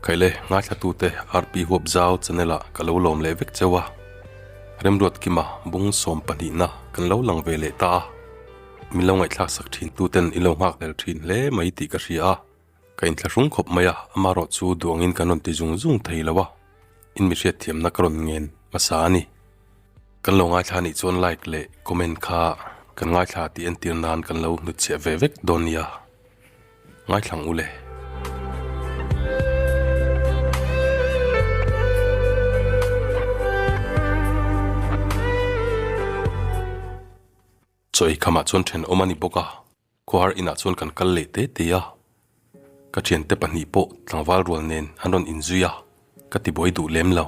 Khaile ngaithlatute RP Huapzau channel ah ka lo lawm leh vek cheu a, Remruatkima bung 12 na kan lo lang ve leh ta a, min lo ngaihthlak sak thin tuten i lo nghak hlel thin hle mai tih ka hria a, ka inthlahrung khawp mai a, amarawh chu duangin kan rawn ti zung zung thei lo a, in mi hriatthiamna ka rawn ngen hmasa a ni. Kan lo ngaithla nih chuan like leh comment kha kan ngaithla tih entir nan kan lo hnutchhiah ve vek dawn nia. Ngaithlang u le. Chaw ei khamah chuan thenawm a ni bawk a, khawhar inah chuan kan kal leh te te a. Ka thiante pahnih pawh tlangval rual nen an rawn inzui a, ka ti buai duh lem lo.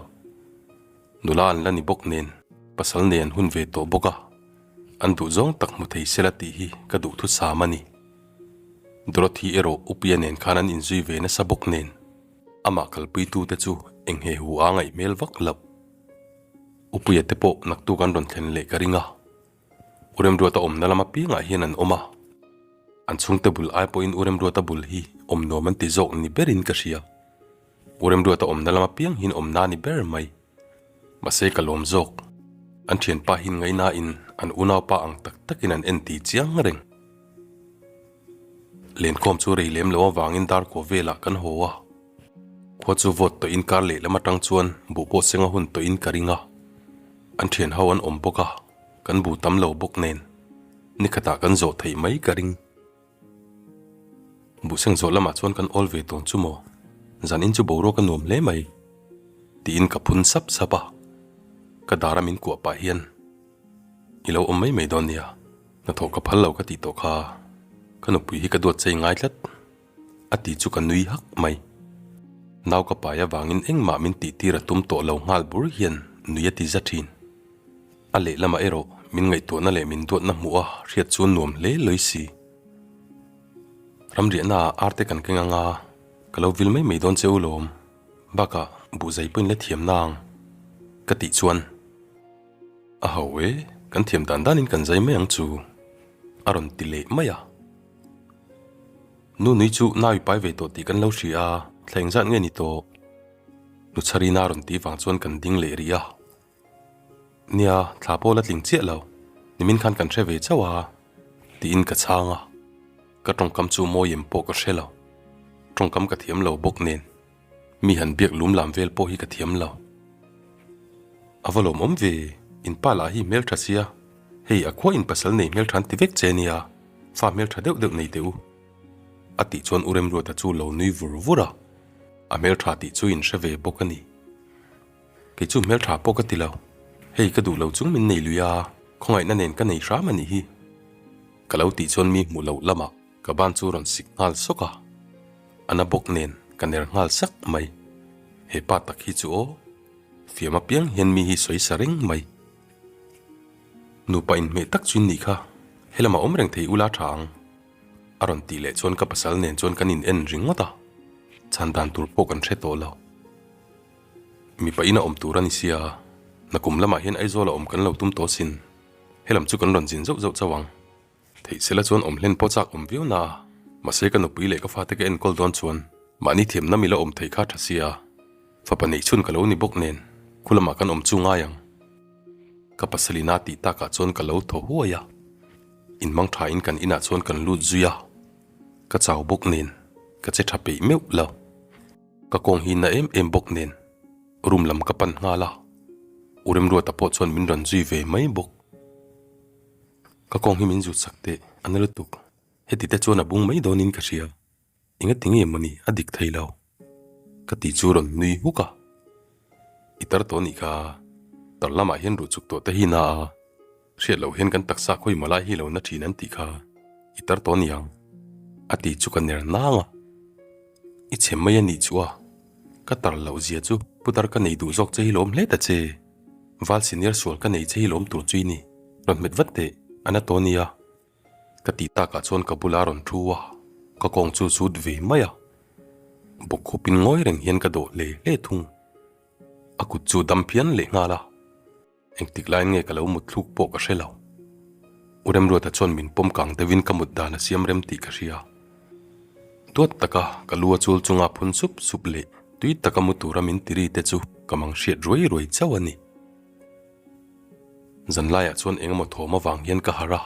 Nula an la ni bawk nen, pasal nei an hun ve tawh bawk a, an duh zawng tak hmu thei sela tih hi ka duh thusam a ni. Dorothy erawh Upia nen khan an inzui ve nasa bawk nen, amah kalpuitute chu eng he hu a ngaih hmel vak loh. Upuia te pawh naktuk an rawn thlen leh ka ring a. U Remruata awmna lama piangah hian an awm a, an chhungte bul ai pawhin U Remruata bul hi awm nuam an ti zawk ni berin ka hria. U Remruata awmna lama piang hian awmna ni ber mai. Mahse ka lawm zawk. An thianpa hin ngaihnain an unaupa ang tak takin an en ti chiang reng. Lenkhawm chu rei lem lo avangin darkaw velah kan haw a. Khua chu vote tawhin kar lehlam atang chuan buh pawh senga hun tawhin ka ring a. An thian ho an awm bawk a, kan bu tam lo bawk nen nikhatah kan zawh theih mai ka ring. Buh seng zawh lamah chuan kan awl ve tawn chu maw? Zan in chu boruak a nuam hle mai tiin ka phun sap sap a, ka dara min kuah pah hian I lo awm mai mai dawn nia, hnathawh ka phal lo ka tih tawh kha, ka nupui hi ka duat chei ngai tlat. A ti chu ka nui hak mai. Nau ka pai avangin engmah min tih tir a tum tawh lo nghal bur hian nui a ti za thin. A lehlamah erawh min ngaihtuahna leh min duatna hmuh a hriat chu nuam hle lawi si. Ramriahna ah arte kan keng anga ka lo vil mai mai dawn che u lawm. Bakah buhzai pawhin la thiam nang ka tih chuan a ho e, kan thiam dan danin kan zai mai ang chu a rawn ti leh mai a. Nu nui chu nau i pai ve tawh tih kan lo hria a, thla engzat nge ni tawh? Nu Chharina rawn tih vang chuan kan ding leh rih a. Nia, thla pawh la tling chiah lo, nimin khan kan hre ve chauh a, tiin ka chhang a. Ka tawngkam chu mawi em pawh ka hre lo. Tawngkam ka thiam lo bawk nen, mi han biak lum lam vel pawh hi ka thiam lo. A va lawmawm ve, in pa lah hi hmeltha sia, hei a khua in pasal nei hmeltha an ti vek che nia. Fa hmeltha deuh deuh nei teh u. A tih chuan U Remruata chu lo nui vur vur a, a hmeltha tih chu in hre ve bawk a ni. Kei chu hmeltha pawh ka ti lo, hei ka duh lo chung min nei lui a, khawngaihna nen ka nei hram a nih hi. Ka lo tih chuan mi hmuh loh lamah ka ban chu rawn sik nghal sawk a, a na bawk nen ka ner nghal sak mai. He pa tak hi chu aw, fiam apiang hian mi hi sawi sa reng mai. Nupa inhmeh tak chu in nih kha, helamah awm reng thei ula tha ang. A rawn tih leh chuan ka pasal nen chuan kan in en ringawt a, chhan dan tur pawh kan hre tawh lo. Mipa ina awm tur a ni sia, nakum lamah hian Aizawl a awm kan lo tum tawh sin, helam chu kan rawn zin zauh zauh chauh ang. Theih sela chuan awm hlen pawh chak awm viau na a, mahse ka nupui leh ka fate ka enkawl dawn chuan mahni thiamna mila awm theih kha tha sia, fapa neih chhun ka lo ni bawk nen khu lamah kan awm chu ngai ang. Ka pasalina tih takah chuan ka lo thaw huai a, inmang thain kan inah chuan kan lut zui a, ka chau bawk nen ka che tha peih meuh lo. Ka kawng hi na em em bawk nen room lam ka pan nghal a, U Remruata pawh chuan min rawn zui ve mai bawk. Ka kawng hi min zut sak teh a na lutuk, heti te chuan a bung mai dawnin ka hria, engati nge mawni a dik thei lo ka ti chu rawn nui huk a, I tar tawh nih kha, tar lamah hian ruh chuk tawh te hi na a, hriat loh hian kan taksa khawi maw lai hi lo na thin an tih kha, i tar tawh niang a ti chu ka ner nang a, I chhe mai a nih chu a, ka tar loh zia chu putar ka nei duh zawk che hi lawm hle ta che. Val senior sual ka nei che hi lawm tur chu i ni, rawn hmet vat teh, a na tawh nia. Ka tih takah chuan ka bula rawn thu a, ka kawng chu zut ve mai a. Bawk khupin ngawi reng hian ka dawh hle hle thung. A kut chu dam phian leh nghal a, engtik laiin nge ka lo mut thluk pawh ka hre lo. U Remruata chuan min pawm kang deuhin ka mut dan a siam rem tih ka hria. Duat taka ka lu a chul chunga phun sup sup leh. Tui taka mu tura min ti ri te chu ka mang hriat ruai ruai chauh a ni. Zanlaiah chuan engemaw thawm avang hian ka harh a,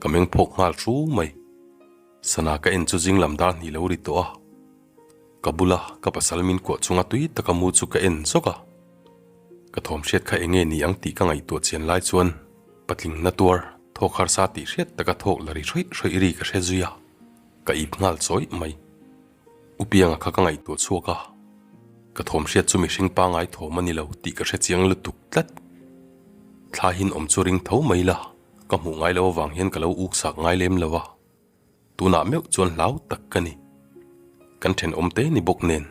ka meng phawk nghal hru mai. Sana ka en chu zing lam dar hnih lo ri tawh a, ka bula ka pasal min kuah chunga tui taka mu chu ka en zawk a. Ka thawm hriat kha enge ni ang tih ka ngaihtuah chian lai chuan patling na tuar thawk harsa tih hriat taka thawk la ri hrawih hrawih ri ka hre zui a, ka ip nghal chawih mai. U Pianga kha ka ngaihtuah chhuak a, ka thawm hriat chu mihring pangai thawm a ni lo tih ka hre chiang lutuk tlat. Thla hin awm chu ring tho mai la, ka hmuh ngai lo avang hian ka lo uk sak ngai lem lo a, tunah meuh chuan hlau tak ka ni. Kan thenawm te ni bawk nen,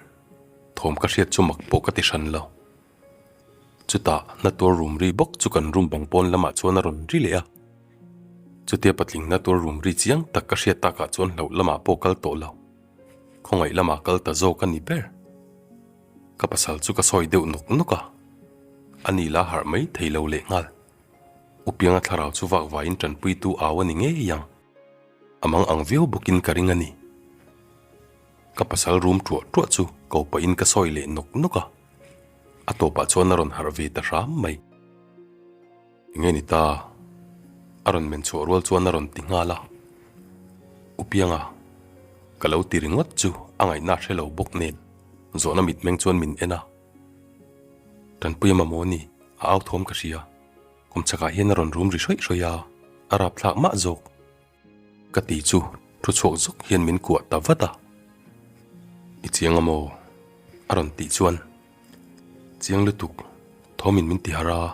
thawm ka hriat chu mak pawh ka ti hran lo. Chutah Natur rum ri bawk chu kan room bang pawn lamah chuan a rawn ri leh a. Chutia patling Natur rum ri chiang tak ka hriat takah chuan hlauh lamah pawh kal tawh lo. Khawngaih lamah kal ta zawk a ni ber. Ka pasal chu ka sawi deuh nawk nawk a. A ni la harh mai thei lo leh nghal. Upianga thlarau chu vak vaiin tanpuitu au a ni ngei ang. A mang ang viau bawkin ka ring a ni. Ka pasal rum ṭuah ṭuah chu ko pahin ka sawi leh nawk nawk a. A tawpah chuan a rawn harh ve ta hram mai. Enge ni ta? A rawn men chhuah rual chuan a rawn ti nghal a. U Pianga, ka lo ti ringawt chu a ngaihna hre lo bawk nen zawhna mitmeng chuan min en a. Tanpuia mamawh ni, a au thawm ka hria. Kawmchakah hian a rawn rum ri hrawih hrawih a, a rapthlak mah zawk. Ka ti chu thu chhuak zawk hian min kuah ta vat a. I chiang a maw? A rawn tih chuan chiang lutuk thawmin min ti harh a,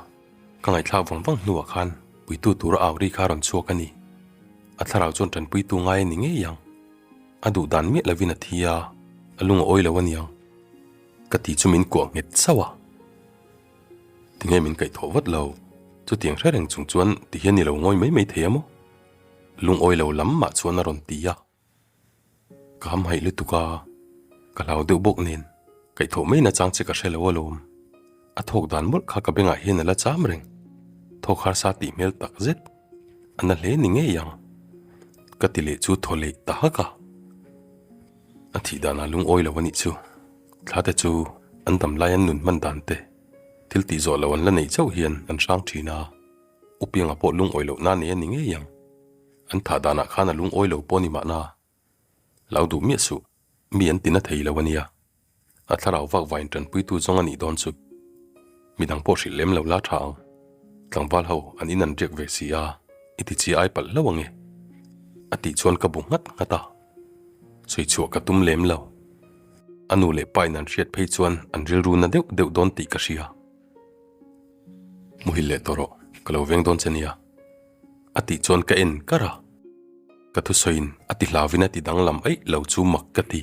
ka ngaihthlak vang vang hnuah khan puitu tura au ri kha a rawn chhuak a ni. A thlarau chuan tanpuitu ngai a ni ngei ang. A duh dan miah lovin a thi a, a lung a awi lo a niang. Ka ti chu min kuah nghet sauh a. Tinge min kaihthawh vat lo? Chutiang hre reng chung chuan tihian i lo ngawi mai mai thei a maw? Lungawi lo lam mah chuan a rawn ti a, ka hamhaih lutuk a, ka hlau deuh bawk nen kaihthawh mai nachang che ka hre lo alawm. A thawk dan mawlh kha ka bengah hian a la cham reng, thawk harsa tih hmel tak zet a na hle ni ngei ang ka ti leh chu thaw leh ta hak a. A thih danah lungawi lo a nih chu, thla te chu an dam lai an nun hman dan te thil tih zawh lo an la neih chauh hian an hrang thin a. U Pianga pawh lungawi loh na nei a ni ngei ang. An thah danah khan a lungawi lo pawh a ni mahna. Lau duh miah suh, mi an ti na thei lo a nia. A thlarau vak vain tanpuitu zawng a nih dawn chu. Midang pawh hrilh lem lo la tha ang. Tlangval ho an in an riak ve si a, i ti chi ai palh hlauh ange. A tih chuan ka bu nghat nghat a. Sawi chhuah ka tum lem lo. A nu leh pa in an hriat phei chuan an rilru na deuh deuh dawn tih ka hria. Muhil leh tawh rawh, ka lo veng dawn che nia. A tih chuan ka en kar a, ka thusawiin a ti hlauvin a ti danglam aih lo chu mak ka ti.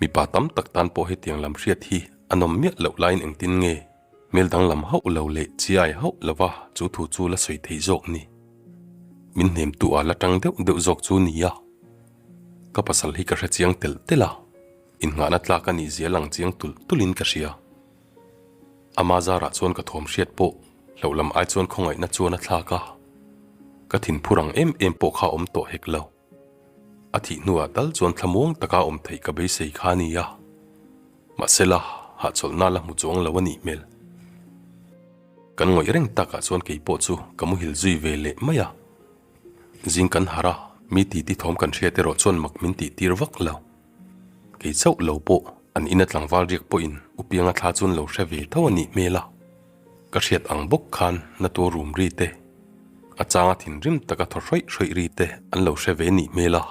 Mipa tam tak tan pawh hetiang lam hriat hi a nawm miah loh laiin engtin nge hmel danglam hauh lo leh chiai hauh lova chu thu chu la sawi thei zawk ni. Min hnemtu a la tang deuh deuh zawk chu nia. Ka pasal hi ka hre chiang telh telh a, innghahna tlak a nih zia lang chiang tulh tulhin ka hria. Ama zarah chuan ka thawm hriat pawh hlauh lam ai chuan khawngaihna chuan a thlak a, ka thinphur ang em em pawh kha awm tawh hek lo. A thih hnuah tal chuan thlamuang taka awm theih ka beisei kha a ni a, mahsela hahchawlhna la hmu chuang lo a nih hmel. Kan ngawih reng takah chuan kei pawh chu ka muhil zui ve leh mai a, zing kan harh a, mi titi thawm kan hriat erawh chuan mak min tih tir vak lo. Kei chauh lo pawh an ina tlangval riak pawhin U Pianga thla chuan lo hre ve tho a nih hmel a, ka hriat ang bawk khan na tur rum ri te, a changa thinrim taka thaw hrawih hrawih ri te an lo hre ve nih hmel a.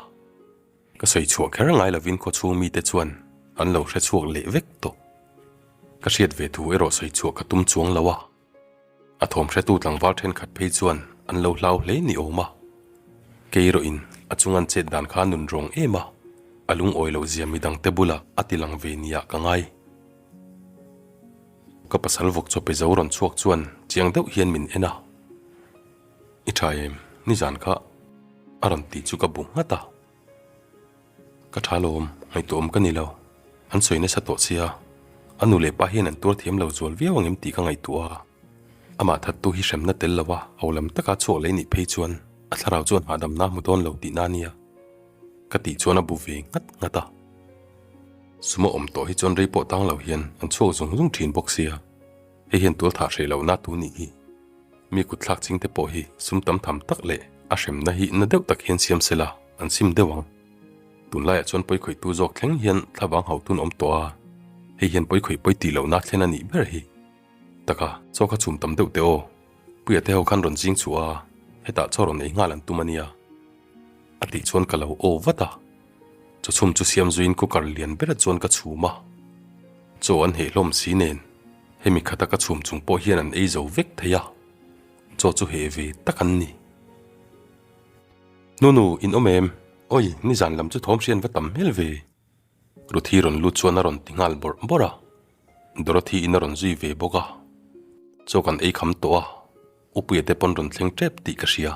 Ka sawi chhuah kher ngai lovin khawchhung mite chuan an lo hre chhuak leh vek tawh. Ka hriat ve thu erawh sawi chhuah ka tum chuang lo a. A thawm hretu tlangval thenkhat phei chuan an lo hlau hle ni awm a. Kei erawhin a chung an chet dan kha a nun rawng em a, a lungawi loh zia midangte bulah a ti lang ve niah ka ngai. Ka pasal vawk chaw pe zo rawn chhuak chuan chiang deuh hian min en a. I tha em, nizan kha a rawn tih chu ka bu nghat a. Ka tha lawm, ngaihtuahawm ka ni lo. An sawi nasa tawh sia, a nu leh pa hian an tuar thiam lo zual viau ang em tih ka ngaihtuah a. Amah thattu hi hremna tel lo a, ho lam taka chhuak leh nih phei chuan a thlarau chuan hahdamna hmu dawn lo tihna a nia. Ka tih chuan a bu ve nghat nghat a. Sum a awm tawh hi chuan rei pawh tang lo hian an chhuak zung zung thin bawk sia, hei hian tual thah hreh lohna tu nih hi. Mi kut thlak ching te pawh hi sum tam tham tak leh a hremna hi na deuh tak hian siam sela an sim deuh ang. Tunlaiah chuan pawikhawihtu zawk thleng hian thlavang hautun awm tawh a, hei hian pawikhawih pawi tih lohna thlen a nih ber hi. Taka, chaw kha chhum tam deuh teh aw. Puia te ho khan rawn zing chhuah a, hetah chaw rawn ei nghal an tum a nia. A tih chuan ka lo aw vat a. Chaw chhum chu siam zuiin cooker lian ber chuan ka chhum a. Chaw an heh hlawm si nen, hemi khata ka chhum chung pawh hian an ei zo vek thei a. Chaw chu heh ve tak an ni. Nunu, in awm em? Oi, nizan lam chu thawm hrian va tam hmel ve. Ruthi rawn lut chuan a rawn ti nghal bawrh bawrh a, Dorothy in a rawn zui ve bawk a, chaw kan ei kham tawh a, Upuia te pawn rawn thleng tep tih ka hria.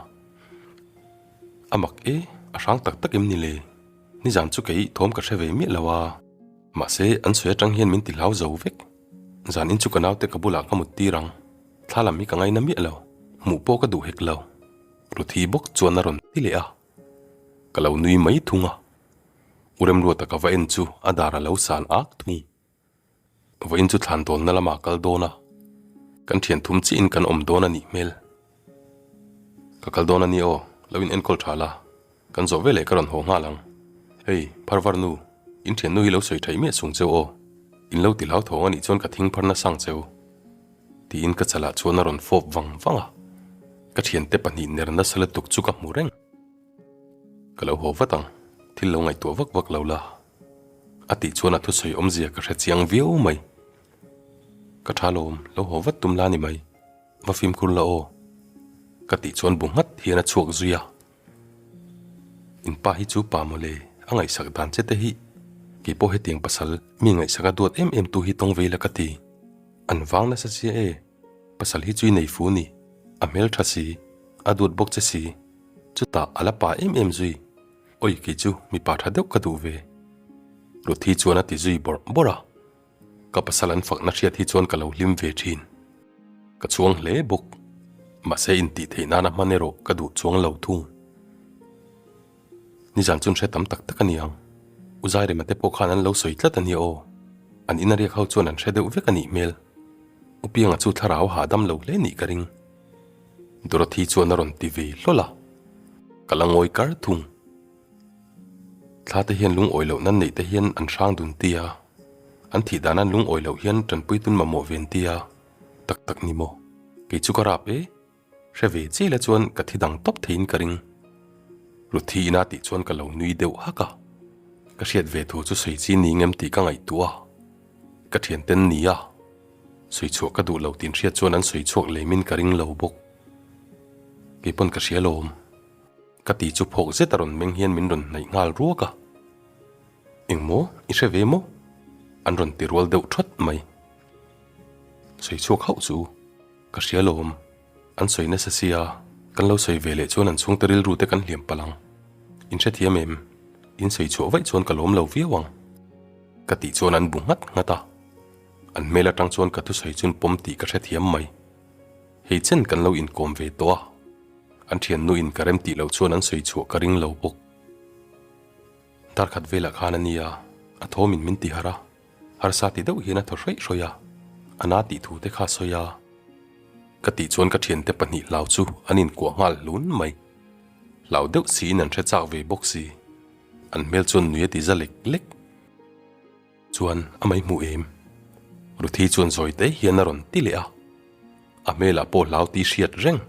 A mak e, a hrang tak tak em ni le? Nizan chu kei thawm ka hre ve miah lo a, mahse an sawi atang hian min ti hlau zo vek. Zan in chu ka naute ka bulah ka mut tir ang, thla lam hi ka ngaina miah lo, hmuh pawh ka duh hek lo. Ruthi bawk chuan a rawn ti leh a, ka lo nui mai thung a. U Remruata ka va en chu a dar a lo san ak thung. Vawiin chu thlan dawnna lamah kal dawn a, kan thian thum chiahin kan awm dawn a nih hmel. Ka kal dawn a ni aw, lo in enkawl tha la, kan zawh veleh ka rawn haw nghal ang. Hei, Pharvar nu, in thiannu hi lo sawi thaih miah sung cheu aw, in lo ti hlauthawng a nih chuan ka thing phar nasang cheu. Tiin ka chalah chuan a rawn fawp vang vang a, ka thiante pahnih ner nasa lutuk chu ka hmu reng. Ka lo haw vat ang, thil lo ngaihtuah vak vak lo la. A tih chuan a thusawi awmzia ka hre chiang viau mai. Ka tha lawm, lo haw vat tum la ni mai, va fimkhur la aw. Ka tih chuan bu nghat hian a chhuak zui a. In pa hi chu pa mawle, a ngaihsak dan che te hi. Keipawh hetiang pasal mi ngaihsak a duat em em tu hi tawng vei la ka ti. An vang nasa sia e. Pasal hi chu i nei fu ni, a hmel tha si, a duat bawk che si, chutah a la pa em em zui, oi kei chu mipa tha deuh ka duh ve. Ruthi chuan a ti zui bawrh bawrh a, ka pasal an fakna hriat hi chuan ka lo hlim ve thin. Ka chuang hle bawk, mahse intih theih nana hman erawh ka duh chuang lo thung. Nizan chun hre tam tak tak a ni ang. U Zairema te pawh khan an lo sawi tlat a nia aw. An ina riak ho chuan an hre deuh vek a nih hmel. U Pianga chu thlarau hahdam lo hle nih ka ring. Dorothy chuan a rawn ti ve hlawl a. Ka la ngawi kar thung. Thla te hian lungawi loh nan neih te hian an hrang dun tia. An thih dan an lungawi loh hian tanpui tun mamawh ven tia. Tak tak ni maw? Kei chu ka rap e. Hre ve chiah la chuan ka thi dang tawp theiin ka ring. Ruthi ina tih chuan ka lo nui deuh hak a. Ka hriat ve thu chu sawi chi ni ngem tih ka ngaihtuah a. Ka thianten ni a. Sawi chhuah ka duh lo tih hriat chuan an sawi chhuak lemin ka ring lo bawk. Kei pawn ka hria lawm. Ka ti chu phawk zet a rawn meng hian min rawn hnaih nghal ruak a. Engmaw i hre ve maw? An rawn ti rual deuh thawt mai. Sawi chhuak hauh chu. Ka hria lawm, an sawi nasa sia, kan lo sawi ve leh chuan an chhungte rilru te kan hliam palh ang. In hrethiam em? In sawi chhuah vaih chuan ka lawm lo viau ang. Ka tih chuan an bu nghat nghat a. An hmel atang chuan ka thusawi chun pawm tih ka hrethiam mai. Hei chen kan lo inkawm ve tawh a. An thiannu in ka rem tih loh chuan an sawi chhuah ka ring lo bawk. Darkhat velah khan a nia, a thawmin min ti harh a. Harsa ti deuh hian a thaw hraih hraih a, a na tih thu te kha a sawi a. Ka tih chuan ka thiante pahnih hlau chu an inkuah nghal hlun mai. Hlau deuh siin an hre chak ve bawk si. An hmel chuan nui a ti za lek lek. Chuan a mai hmuh em? Ruthi chuan zawi te hian a rawn ti leh a. A hmelah pawh hlau tih hriat reng.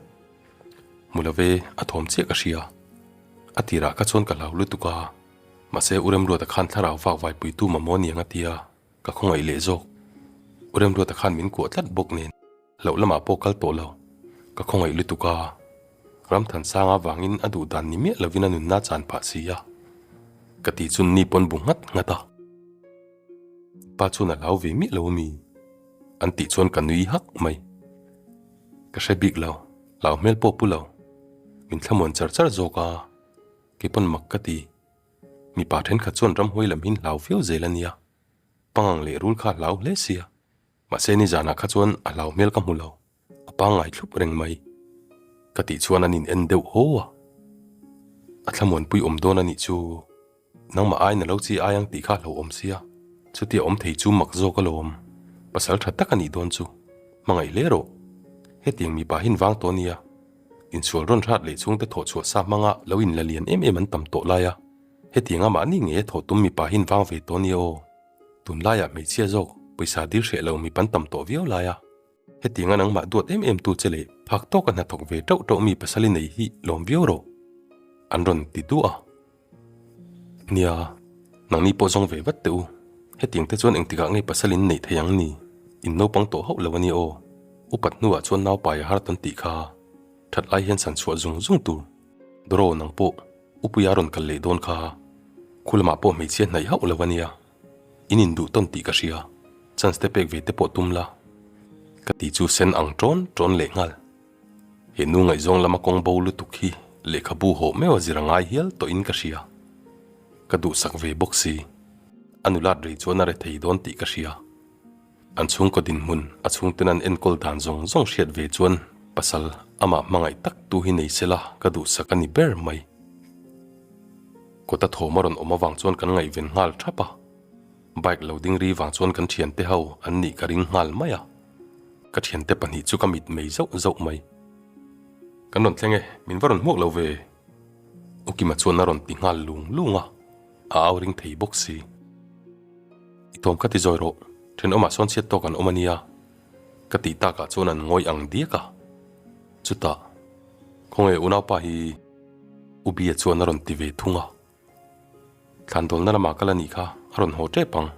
Hmu lo ve, a thawm chiah ka hria. A tirah kha chuan ka hlau lutuk a. Mahse, U Remruata khan thlarau vak vaipuitu mamawh aniang a ti a, ka khawngaih leh zawk. U Remruata khan min kuah tlat bawk nen, hlauh lamah pawh kal tawh lo. Ka khawngaih lutuk a, Ramthansanga vangin a duh dan ni miah lovin a nunna chan phah si a, ka ti chun ni pawn bu nghat nghat a. Pa chuan a hlau ve miah lo ami? An tih chuan ka nui hak mai. Ka hre bik lo, hlau hmel pawh pu lo. Min thlamuan char char zawk a. Kei pawn mak ka ti. Mipa thenkhat chuan ramhuai lam hin hlau viau zel a nia. Pangang leh rul kha a hlau hle sia. Mahse nizanah kha chuan a hlau hmel ka hmu lo. A pangngai thlup reng mai. Ka tih chuan an in en deuh haw a. A thlamuanpui awm dawn a nih chu. Nangmah aiin a lo chi ai ang tih kha a hlauhawm sia. Chutia awm thei chu mak zawk alawm. Pasal tha tak a nih dawn chu. Hmangaih hle rawh. Hetiang mipa hin vang tawh nia. Insual rawn hrat leh chhungte thawh chhuah sa hmanga lo inla lian em em an tam tawh lai a. Hetianga mahni nge thawh tum mipa hin vang ve tawh nia aw. Tunlaiah hmeichhia zawk pawisa dil hreh lo mi pan tam tawh viau lai a. Hetianga nangmah duat em em tu che leh phak tawka hnathawk ve tauh tauh mi pasal i nei hi lawm viau rawh. An rawn ti duah a. Nia, nangni pawh zawng ve vat teh u. Hetiang te chuan engtikah nge pasal in neih thei ang ni? In naupang tawh hauh lo a nia aw. Upat hnuah chuan naupai a har tawn tih kha. That lai hian san chhuah zung zung tur. Dawraw nang pawh Upuia rawn kal leh dawn kha. Khu lamah pawh hmeichhia hnaih hauh lo a nia. In induh tawn tih ka hria. Chance te pek ve te pawh tum la. Ka ti chu sen ang ṭawn ṭawn leh nghal. He nu ngaihzawng lama kawng bo lutuk hi lehkhabu hawh meuh a zir a ngai hial tawhin ka hria. Ka duhsak ve bawk si. A nulat rei chuan a re thei dawn tih ka hria. An chhungkaw dinhmun a chhungten an enkawl dan zawng zawng hriat ve chuan pasal amah hmangaih tak tu hi nei sela ka duhsak a ni ber mai. Kawta thawm a rawn awm avang chuan kan ngaihven nghal thap a. Bike lo ding ri vang chuan kan thiante ho an nih ka ring nghal mai a. Ka thiante pahnih chu ka mit mei zauh zauh mai. Kan rawn thleng e, min va rawn hmuak lo ve. U Kima chuan a rawn ti nghal lung lung a, a au ring thei bawk si. I thawm kha ti zawi rawh, thenawmah sawn chhiat tawk an awm a nia. Ka tih takah chuan an ngawi ang diak a. Chutah, khawnge unaupa hi U Bia chuan a rawn ti ve thung a. Thlan dawlna lamah kal a nih kha a rawn haw tep ang,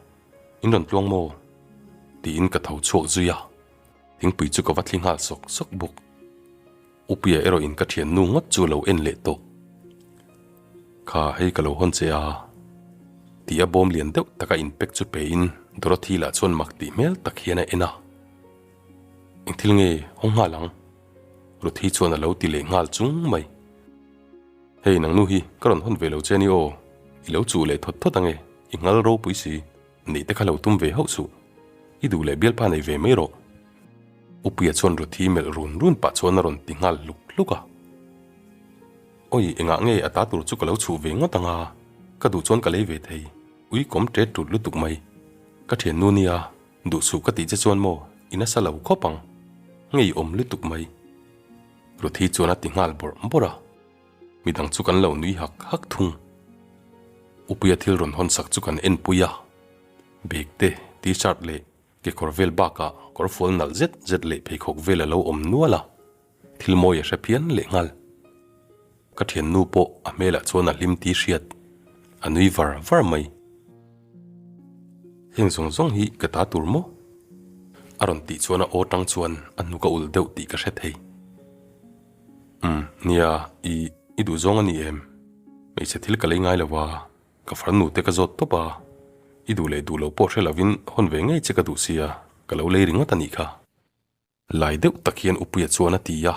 in rawn tluang maw? Tiin ka tho chhuak zui a, thingpui chu ka va thli nghal sawk sawk bawk. Upuia erawh in ka thiannu ngawt chu a lo en leh tawh. Kha hei ka lo hawn che a, tih a bawm lian deuh taka in pack chu pe in Dorothy lah chuan mak tih hmel tak hian a en a. Eng thil nge hawng nghal ang? Ruthi chuan a lo ti leh nghal chung mai. Hei nang nu hi ka rawn hawn ve lo che ni aw, i lo chuh leh thawt thawt ange, i ngal ropui si, neih te kha lo tum ve hauh suh, i duh leh bialpa nei ve mai rawh. Upuia chuan Ruthi melh run run pah chuan a rawn ti nghal hluk hluk a. Awi engah nge a ta tur chu ka lo chhuh ve ngawt anga, ka duh chuan ka lei ve thei, ui kawm ṭet ṭut lutuk mai, ka ṭhiannu nia, duh suh ka tih che chuan maw i nasa lo khawp ang, ngeiawm lutuk mai. Ruthi chuan a ti nghal bawrh bawrh a, midang chu kan lo nui hak hak thung. Upuia thil rawn hawn sak chu kan en pui a, bag te, t-shirt leh kekawr vel bakah kawr fual nalh zet zet leh pheikhawk vel a lo awm nual a, thil mawi a hre phian leh nghal. Ka thiannu pawh a hmelah chuan a hlim tih hriat, a nui var var mai. Heng zawng zawng hi ka ta tur maw? A rawn tih chuan a aw tang chuan a hnuk a ulh deuh tih ka hre thei. Umm, nia, i, i duh zawng a ni em? Hmeichhe thil ka lei ngai lo a, ka farnu te ka zawt tawp a, i duh leh duh lo pawh hre lovin hawn ve ngei che ka duh sia, ka lo lei ringawt a nih kha. Lai deuh tak hian Upuia chuan a ti a,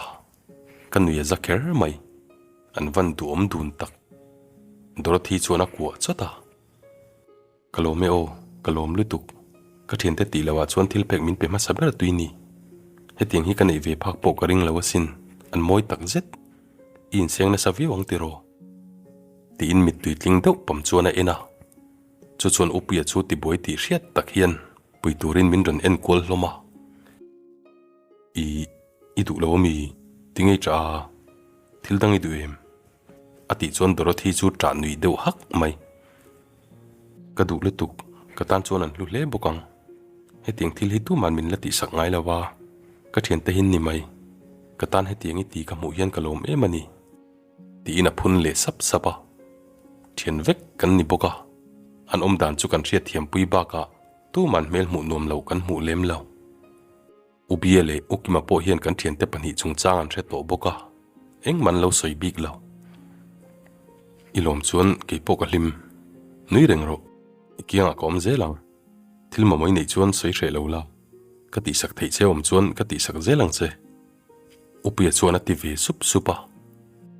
ka nui a za kher mai. An van duhawm dun tak. Dorothy chuan a kuah chawt a. Ka lawm e aw, ka lawm lutuk. Ka thiante tih loh ah chuan thil pek min pe hmasa ber tui ni. Hetiang hi ka neih ve phak pawh ka ring lo asin, an mawi tak zet. I inseng nasa viau ang tiraw? Tiin mittui tling deuh pam chuan a en a. Chu chuan Upuia chu tibuai tih hriat tak hian pui turin min rawn en kual hlawm a. I, i duh lo ami? Tinge i ṭah a? Thil dang i duh em? A tih chuan Dorothy chu ṭah nuih deuh hak mai. Ka duh lutuk, ka tan chuan an hlu hle bawk ang. Hetiang thil hi tuman min la tihsak ngai lo a, ka ṭhiante hin ni mai. Ka tan hetiang i ti ka hmuh hian ka lawm em a ni. Tiin a phun leh sap sap a. Thian vek kan ni bawk a, an awm dan chu kan hriatthiampui bakah tuman hmel hmuh nuam lo kan hmuh lem lo. U Bia leh U Kima pawh hian kan thiante pahnih chungchang an hre tawh bawk a, engmah an lo sawi bik lo. I lawm chuan kei pawh ka hlim. Nui reng rawh, i kiangah ka awm zel ang. Thil mamawh i neih chuan sawi hreh lo la, ka tihsak theih che awm chuan ka tihsak zel ang che. Upuia chuan a ti ve sup sup a,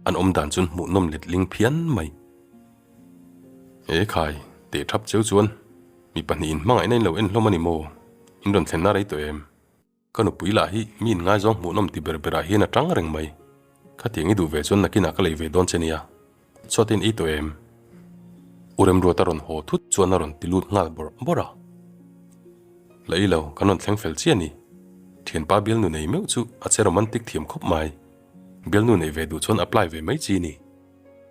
an awm dan chuan hmuhnawm letling phian mai. E khai, teh thap cheu chuan mi pahnihin hmangaihna in lo en hlawm a ni maw? In rawn thlenna rei tawh em? Ka nupui lah hi mi inngaizawng hmuhnawm ti ber berah hian a tang reng mai. Khatiang i duh ve chuan nakinah ka lei ve dawn che nia. Chhuat in ei tawh em? U Remruata rawn haw thut chuan a rawn ti lut nghal bawrh bawrh a. La i lo, kan rawn thleng fel chiah a ni. Thianpa bialnu nei meuh chu a che romantic thiam khawp mai. Bialnu neih ve duh chuan apply ve mai chi ni.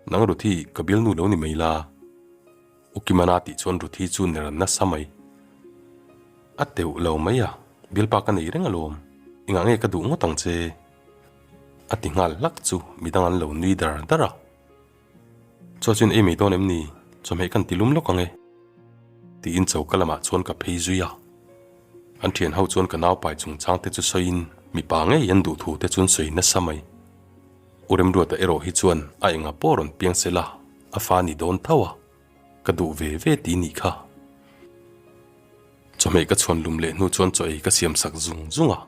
Nang Ruthi, ka bialnu lo ni mai la. U Kimana tih chuan Ruthi chu ner nasa mai. A teuh lo mai a, bialpa ka nei reng alawm. Engah nge ka duh ngawt ang che? A ti nghal hlak chu midang an lo nui dar dar a. Chaw chuan ei mai dawn em ni? Chawhmeh kan ti lum lawk ang e. Tiin choka lamah chuan ka phei zui a. An thian ho chuan ka naupai chungchang te chu sawiin mipa ngei an duh thu te chuan sawi nasa mai. U Remruata erawh hi chuan a enga pawh rawn piang se la, a fa ni dawn tho a, ka duh ve ve ti nih kha. Chawhmeh ka chhuan lum leh hnu chuan chaw ei ka siam sak zung zung a.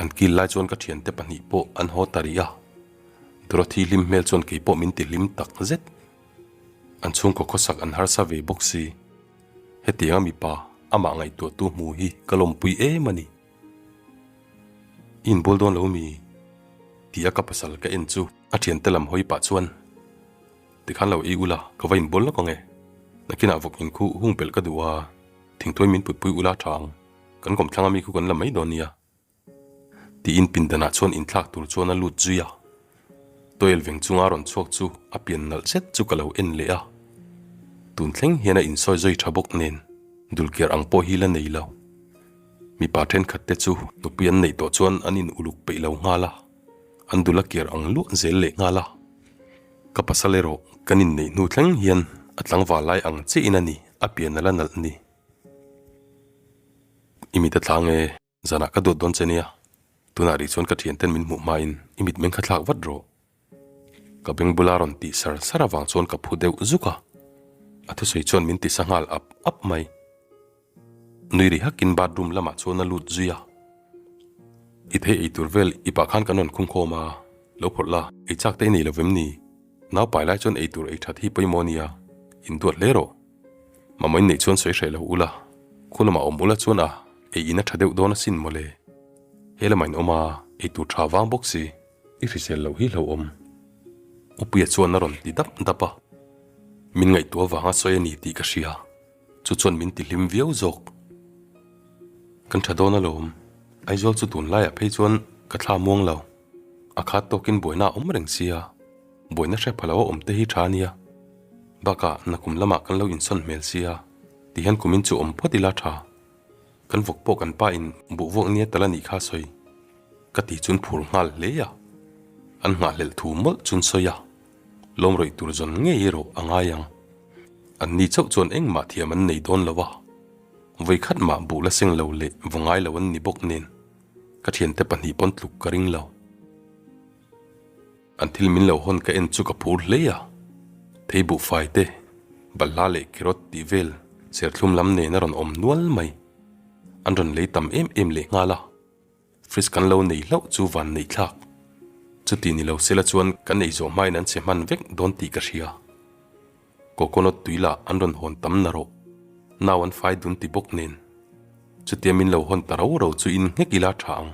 An kil lai chuan ka thiante pahnih pawh an haw ta rih a, Dorothy hlim hmel chuan kei pawh min ti hlim tak zet. An chhungkaw khawsak an harsa ve bawk si. Hetianga mipa amah ngaihtuahtu hmu hi ka lawmpui em a ni. I inbual dawn lo mi? Tih a ka pasal ka en chu a thiante lam hawi pah chuan, Tikhan lo ei ula, ka va inbual lawk ang e. Nakinah vawk in khu hung pelh ka duh a, thingtuai min putpui ula tha ang. Kan kawmthlang ami khu kan la mai dawn nia. Tiin pindanah chuan inthlak tur chuan a lut zui a. Toel veng chunga rawn chhuak chu a pian nalh zet chu ka lo en leh a. Tun thleng hian a insawi zui tha bawk nen dulkiar ang pawh hi la nei lo. Mipa thenkhat te chu nupui an neih tawh chuan an in uluk peih lo nghal a, an dul a kiar ang luah zel leh nghal a. Ka pasal erawh kan inneih hnu thleng hian a tlangval lai ang chiah in a ni a pian a la nalh ni. I mit a tlang e, zanah ka duat dawn che nia. Tunah rih chuan ka thianten min hmuh hmain i mit meng kha thlak vat rawh. Ka beng bula rawn tih sar sar avang chuan ka phu deuh zuk a. A thusawi chuan min ti sa nghal ap ap mai. Nui ri hakin bathroom lamah chuan a lut zui a. I thei ei tur vel i pah khan kan rawn khung khawm a, lo phawrh la, ei chak te i nei lo vem ni? Nau pai lai chuan ei tur ei that hi pawimawh a nia, induat hle rawh. Mamawh in neih chuan sawi hreh lo ula, khu lamah awm ula chuan a ei in a tha deuh dawn asin mawle. He lamah in awm a, ei tur tha vang bawk si. I hrisel loh hi hlauhawm. Upuia chuan a rawn ti dap dap a, min ngaihtuah vanga sawi a ni tih ka hria, chu chuan min ti hlim viau zawk. Kan tha dawn alawm, Aizawl chu tunlaiah phei chuan ka thla muang lo, a khat tawkin buaina a awm reng sia. Buaina hre pha lo a awm te hi tha a nia. Bakah nakum lamah kan lo insawn hmel sia, ti hian kumin chu awm phawt ila tha. Kan vawk pawh kan pa in buh vuak nia tal a nih kha sawi. Ka ti chun phur nghal hle a. An nghahhlelh thu mawlh chun sawi a. Lawm rawih tur zawn ngei erawh a ngai ang. An ni chauh chuan engmah thiam an nei dawn lo a. Vawikhat mah buh la seng lo leh vaw ngai lo an ni bawk nen ka thiante pahnih pawn tluk ka ring lo. An thil min lo hawn ka en chu ka phur hle a, thei buhfai te, balhla leh carrot tih vel serthlum lam nen a rawn awm nual mai. An rawn lei tam em em leh nghal a, fridge kan lo nei hlauh chu van neih thlak. Chuti ni lo sela chuan kan ei zawh hmain an che hman vek dawn tih ka hria. Coconut tui lah an rawn hawn tam na rawh, nau an fai dun ti bawk nen. Chutia min lo hawn ta ro ro chu in nghek ila tha ang.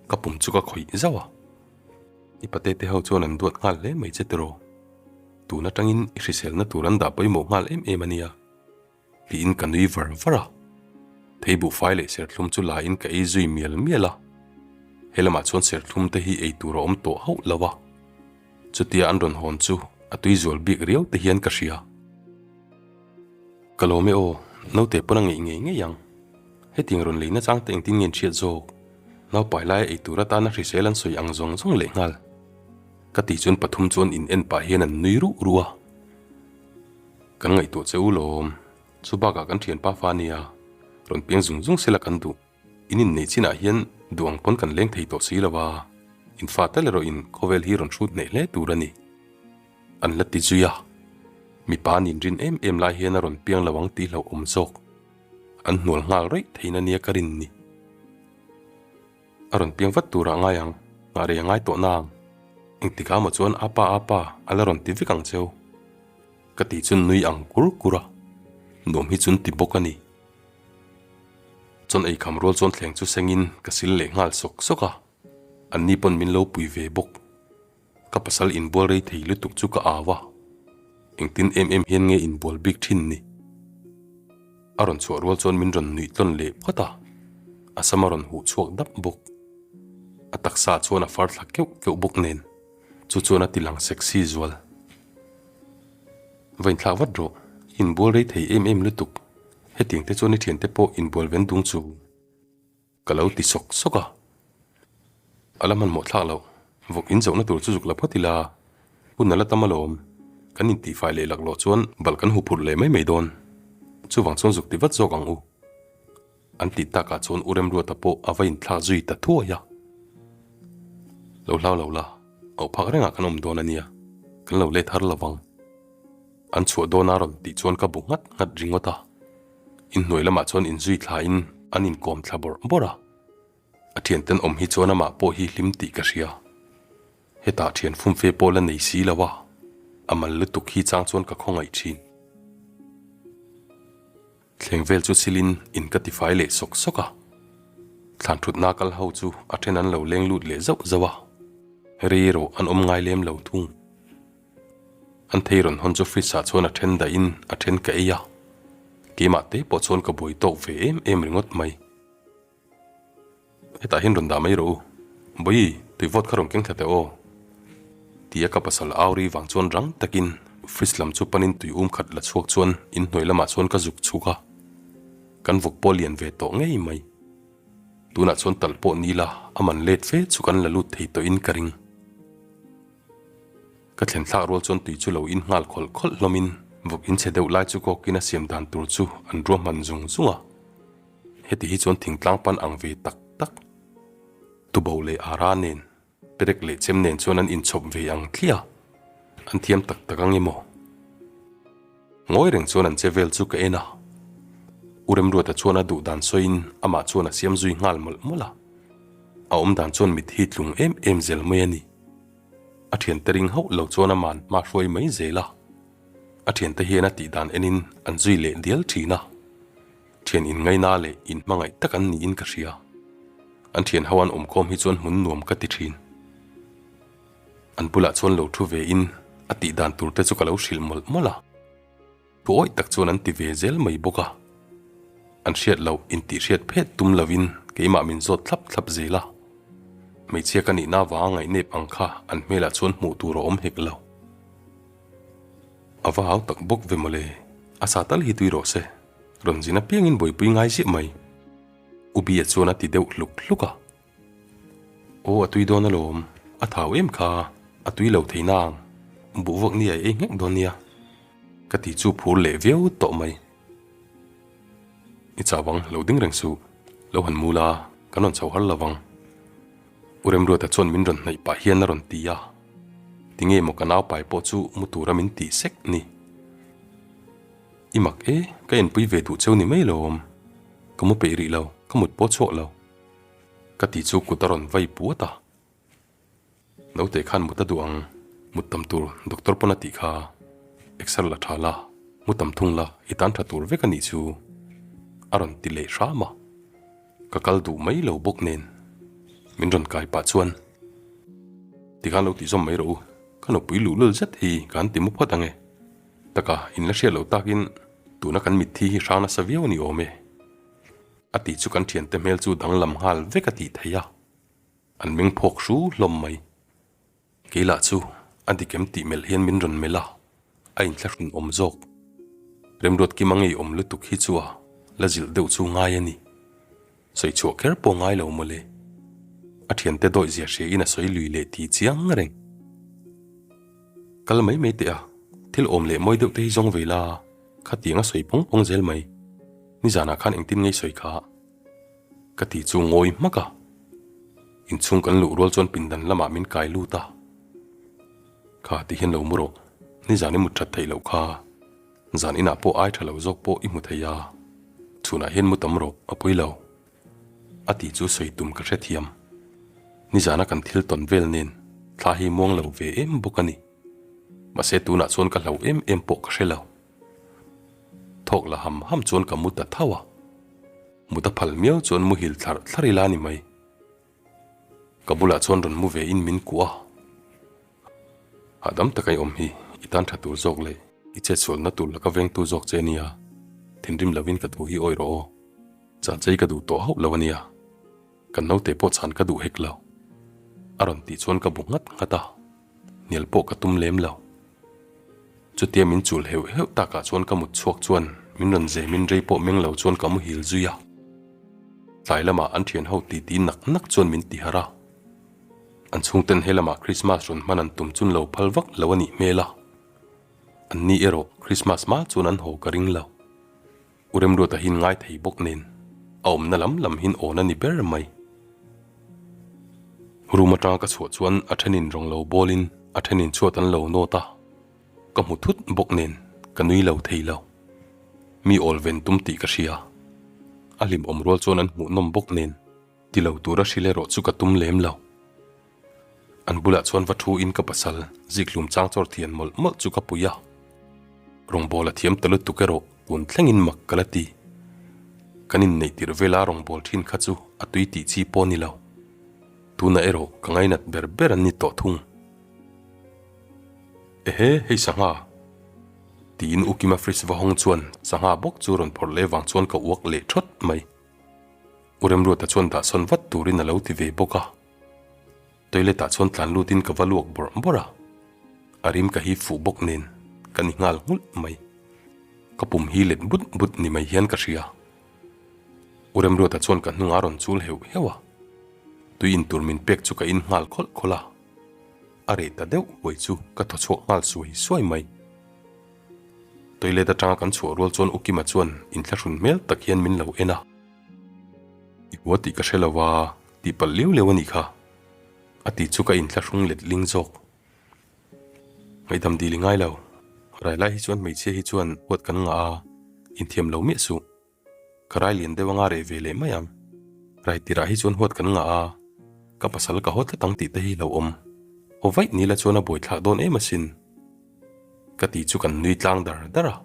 Ka pum chu ka khawih zauh a. I pate te ho chuan an duat nghal hle mai che tiraw. Tun atangin i hriselna tur an dah pawimawh nghal em em a nia. Tiin ka nui var var a. Thei buhfai leh serthlum chu la in ka ei zui mial mial a. He lamah chuan serthlum te hi ei tur a awm tawh hauh lo a. Chutia an rawn hawn chu a tui zual bik riau te hian ka hria. Ka lawm e aw, naute pawn a ngeih ngei ngei ang. Hetiang rawn lei nachang te engtin nge an hriat zawk? Naupai laia ei tur atana hrisel an sawi ang zawng zawng leh nghal. Ka tih chuan pathum chuan in en pah hian an nui ruh ruh a. Kan ngaihtuah che u lawm, chu bakah kan thianpa fa nia, rawn piang zung zung sela kan duh. In inneih chinah hian duh ang pawn kan leng thei tawh si lo a, in fa tal erawh in khawvel hi rawn hrut hneh hle tur a ni. An la ti zui a, mipa an inrin em em lai hian a rawn piang lo ang tih hlauhawm zawk. An hnual nghal rawih theihna nia ka rin ni. A rawn piang vat turah ngai ang, nghah rei a ngai tawh nang. Engtikah maw chuan apa apa a la rawn ti vek ang cheu. Ka tih chuan nui ang kur kur a, nuam hi chun ti bawk a ni. Chuan eikham rual chuan thleng chu sengin ka sil leh nghal sawk sawk a, anni pawn min lo pui ve bawk. Ka pasal inbual rei thei lutuk chu ka au a, engtin em em hian nge inbual bik thin ni? A rawn chhuah rual chuan min rawn nuih tlawn leh phawt a, a sam a rawn huh chhuak dap bawk. A taksa chuan a far thla keuh keuh bawk nen, chu chuan a ti lang sexy zual. Va inthlak vat rawh, i inbual rei thei em em lutuk, hetiang te chuan i thiante pawh inbual ven dung chu. Ka lo ti sawk sawk a, a la hmanhmawh thlak loh. Vawk in zohna tur chu zuk la phawt ila, hun a la tam alawm. Kan intihfai leh laklawh chuan balh kan huphurh leh mai mai dawn. Chuvang chuan zuk ti vat zawk ang u. An tih takah chuan U Remruata pawh a va inthlak zui ta thuai a. Lo hlau lo la, auh phak rengah kan awm dawn a nia, kan lo let har lovang. An chhuah dawn a rawn tih chuan ka bu nghat nghat ringawt a. Inhnuai lamah chuan inzui thlain an inkawm thla bawrh bawrh a. A thianten awm hi chuan amah pawh hi hlim tih ka hria. Hetah thian fumfe pawh la nei si lo a, a mal lutuk hi chang chuan ka khawngaih thin. Thleng vel chu silin in ka tifai leh sawk sawk a. Thlan thutna kal ho chu a then an lo leng lut leh zauh zauh a. Rei erawh an awm ngai lem lo thung. An thei rawn hawn chu fridge ah chuan a then dahin a then ka ei a, keimah te pawh chuan ka buai tawk ve em em ringawt mai. Hetah hian rawn dah mai rawh u, Bawi, tui vawt kha rawn keng thla teh aw tia ka pasal au ri vang chuan rang takin fridge lam chu panin tui um khat la chhuak chuan inhnuai lamah chuan ka zuk chhuk a, kan vawk pawh lian ve tawh ngei mai. Tunah chuan talh pawh ni la a man let fe chu kan la lut thei tawhin ka ring. Ka thlen thlak rual chuan tui chu lo in nghal khawlh khawlh hlawmin vawk in chhe deuh lai chu kawkin a siam dan tur chu an ruahman zung zung a. Heti hi chuan thingtlang pan ang ve tak tak. Tubo leh ara nen, perek leh chem nen chuan an inchhawp ve ang thliah a, an thiam tak tak ang emaw? Ngawi reng chuan an che vel chu ka en a. U Remruata chuan a duh dan sawiin amah chuan a siam zui nghal mawlh mawlh a. A awm dan chuan mit hi tlung em em zel mai a ni. A thiante ring hauh lo chuan aman hma hruai mai zel a. A thiante hian a tih dan enin an zui leh dial thin a. Thian inngaina leh inhmangaih tak an niin ka hria. An thian ho an awmkhawm hi chuan hmun nuam ka ti thin. An bulah chuan lo thu ve in a tih dan tur te chu ka lo hrilh mawlh mawlh a. Thu awih tak chuan an ti ve zel mai bawk a. An hriat loh intih hriat phet tum lovin keimah min zawt thlap thlap zel a. Hmeichhia ka nihna avanga ngaihnep ang kha an hmelah chuan hmuh tur a awm hek lo. A va hau tak bawk ve mawle, a sa tal hi tui rawh se, rawn zin apiangin buaipui ngai ziah mai. U Bia chuan a ti deuh hluk hluk a. Aw a tui dawn alawm, a thau em kha, a tui lo thei nang, buh vawk ni a ei nghek dawn nia. Ka ti chu phur leh viau tawh mai. I chau ang, lo ding reng suh, lo han mu la, kan rawn chho har lo vang. U Remruata chuan min rawn hnaih pah hian a rawn ti a, tinge maw ka naupai pawh chu mu tura min tih sek ni. I mak e, ka enpui ve duh cheu ni mai lawm, ka mu peih rih lo, ka mut pawh chhuak lo. Ka ti chu kut a rawn vai puat a. Naute khan mut a duh ang, mut tam tur doctor pawn a tih kha. Exer la tha la, mu tam thung la, i tan tha tur vek a nih chu a rawn ti leh hram a. Ka kal duh mai lo bawk nen min rawn kai pah chuan tikhan lo tih zawm mai rawh u, ka nupui luhlul zet hi ka han ti mu phawt ang e. Taka in la hriat loh takin tuna kan mitthi hi hrang nasa viau a ni awm e. A tih chu kan thiante hmel chu danglam nghal vek a tih theih a, an meng phawk hru hlawm mai. Kei lah chu a dik em tih melh hian min rawn melh a, a inthlahrun awm zawk. Remruat Kima ngei awm lutuk hi chu a la zilh deuh chu ngai a ni. Sawi chhuah kher pawh ngai lo mawle. A thiante dawih zia hria in a sawi lui leh ti chiang reng. Kal mai mai teh a, thil awm leh mawi deuh te hi zawng ve la. Khatiang a sawi pawng pawng zel mai. Nizanah khan engtin ngei sawi kha? Ka ti chu ngawi hmak a. Inchhung kan luh rual chuan pindan lamah min kai lut a. Kha ti hian lo mu rawh. Nizan i mut that theih loh kha. Zan inah pawh ai tha lo zawk pawh i hmu thei a. Chhunah hian mu tam rawh, a pawi lo. A ti chu sawi tum ka hrethiam. Nizana kan thil tawn vel nen thla hi muang lo ve em bawk a ni. Mahse tunah chuan ka hlau em em pawh ka hre lo. Thawk la ham ham chuan ka mu ta tho a. Mut a phal miau chuan muhil thlarh thlarh ila ni mai. Ka bulah chuan rawn mu ve in min kuah a. Hahdam taka i awm hi i tan tha tur zawk leh i chetsualna tur laka vengtu zawk che nia. Thinrim lovin ka thu hi awi rawh aw. Chanchei ka duh tawh hauh lo a nia. Kan naute pawh chhan ka duh hek lo. A rawn tih chuan ka bu nghat nghat a, hnial pawh ka tum lem lo. Chutia min chul heuh heuh takah chuan ka mut chhuak chuan min rawn zemin rei pawh meng lo chuan ka muhil zui a. Tlai lamah an thian ho titi nak nak chuan min ti harh a. An chhungten he lamah Krismas rawn hman an tum chun lo phal vak lo a nih hmel a. An ni erawh Krismas hma chuan an haw ka ring lo. U Remruata hin ngai thei bawk nen a awmna lam lam hin awn a ni ber mai. Room atanga ka chhuah chuan a thenin rawng lo bawlin a thenin chhuat an lo nawt a, ka hmu thut bawk nen ka nui lo thei lo. Mi awl ven tum tih ka hria. A hlimawm rual chuan an hmuhnawm bawk nen. Ti lo tura hrilh erawh chu ka tum lem lo. An bulah chuan va thu in ka pasal zikhlum chang chawr thian mawlh mawlh chu ka pui a. Rawngbâwl a thiam ta lutuk erawh tun thlengin mak ka la ti. Kan inneih tirh vela rawngbâwl thin kha chu a tui tih chi pawh ni lo. Tunah erawh ka ngainat ber ber an ni tawh thung. Ehe, hei sangha! Tiin U Kima fridge va hawng chuan sangha bawk chu rawn phawrh leh vang chuan ka uak leh thawt mai. U Remruata chuan dahsawn vat turin a lo ti ve bawk a. Toilet ah chuan tlan lutin ka va luak bawrh bawrh a. A rim ka hip fuh bawk nen ka ni nghal nghulh mai. Ka pum hi let but but ni mai hian ka hria. U Remruata chuan ka hnungah a rawn chul heuh heuh a. Tui in tur min pek chu ka in nghal khawlh khawlh a. A reh ta deuh huai chu ka thaw chhuak nghal suai suai mai. Toilet atanga kan chhuah rual chuan U Kima chuan inthlahrun hmel tak hian min lo en a. I hua tih ka hre lo a, tih palh liau liau a nih kha. A ti chu ka inthlahrung let ling zawk. Ngaihdam dil i ngai lo. Rai lai hi chuan hmeichhia hi chuan huat kan ngah a, inthiam lo miah suh. Ka rai lian deuh anga reh ve leh mai ang. Rai tirah hi chuan huat kan ngah a, ka pasal ka haw tlat ang tih te hi lo awm. Haw vaih ni la chuan a buaithlak dawn em asin. Ka ti chu kan nui tlang dar dar a.